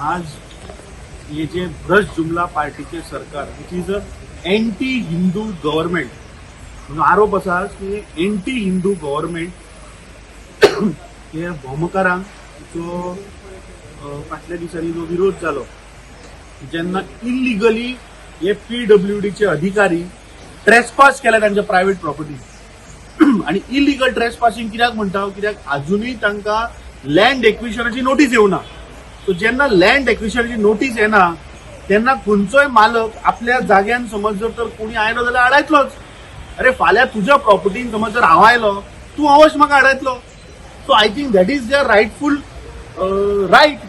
आज हे जे भ्रष्ट जुमला पार्टीचे सरकार, which is a anti Hindu government, म्हणून आरोप आसा की एंटी हिंदू गव्हर्मेंट हे भोमकारांक जो फाटल्या दिसांनी जो विरोध जालो, जेन्ना इलिगली हे पीडब्ल्यूडीचे अधिकारी ट्रेसपास केले तांच्या प्रायव्हेट प्रॉपर्टी. आणि इलिगल ट्रेसपासिंग कित्याक म्हणटा? कित्याक अजुनूय तांकां लँड एक्विशनाची नोटीस येवना. सो जेन्ना लँड एक्विशनाची नोटीस येना, तेन्ना खंयचोय मालक आपल्या जाग्यान समज जर तर कोणी आयलो जाल्यार आडायतलोच. अरे, फाल्यां तुज्या प्रॉपर्टीन समज जर हांव आयलो, तूं अवश्य म्हाका आडायतलो. So I think that is their rightful right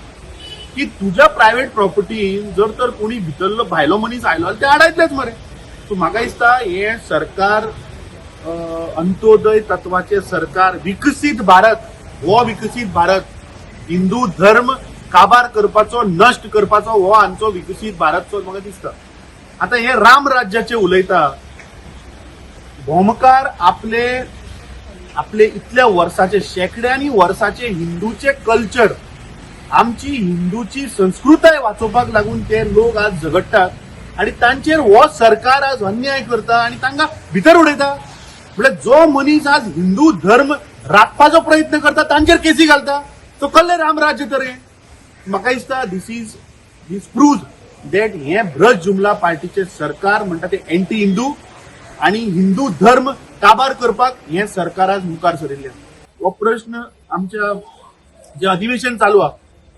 की तुज्या प्रायव्हेट प्रॉपर्टीन जर तर कोणी भितरलो भायलो मनीस आयलो जाल्यार ते आडायतलेच मरे. सो म्हाका दिसता हें सरकार अंत्योदय तत्वाचे सरकार, विकसीत भारत, हो विकसीत भारत हिंदू धर्म काबार करपाचो, नश्ट करपाचो हो आमचो विकसीत भारतचो म्हाका दिसता. आता हे राम राज्याचे उलयता. भोमकार आपले आपले इतल्या वर्साचे, शेकड्यांनी वर्साचे हिंदूचे कल्चर, आमची हिंदूची संस्कृताय वाचोवपाक लागून ते लोक आज झगडटात आणि तांचेर हो सरकार आज अन्याय करता आणि तांकां भितर उडयता. म्हळ्यार जो मनीस आज हिंदू धर्म राखपाचो प्रयत्न करता, तांचेर केसी घालता. तो कसलें रामराज्य तर हें? म्हाका दिसता this prove that हें भ्रष्ट जुमला पार्टीचे सरकार म्हणटा ते एंटी हिंदू आणि हिंदू धर्म काबार करपाक हें सरकार आज मुखार सरिल्लें. हो प्रश्न आमच्या जे अधिवेशन चालू आहा,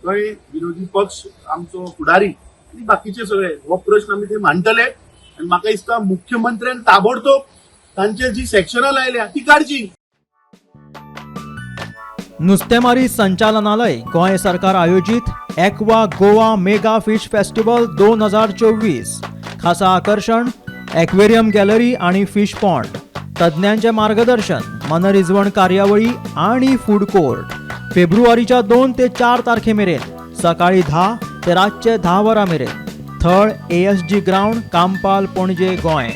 थंय विरोधी पक्ष, आमचो फुडारी आनी बाकीचे सगळे हो प्रश्न आमी ते मांडटले. आनी म्हाका दिसता मुख्यमंत्र्यान ताबडतोब तांचेर जी सेक्शनां लायल्या ती काडची. नुस्तेमारी संचालनालय, गोंय सरकार आयोजित aqua Goa mega fish festival 2024. खासा आकर्षण एक्वेरियम गॅलरी आणि फिश पॉन्ड, तज्ज्ञांचे मार्गदर्शन, मनरिजवण कार्यावळी आणि फूड कोर्ट. फेब्रुवारीच्या 2 ते 4 तारखेमेरेन सकाळी 10 ते रातचे 10 वरां मेरेन. थळ एएसजी ग्राउंड, कांपाल, पणजे, गोंय.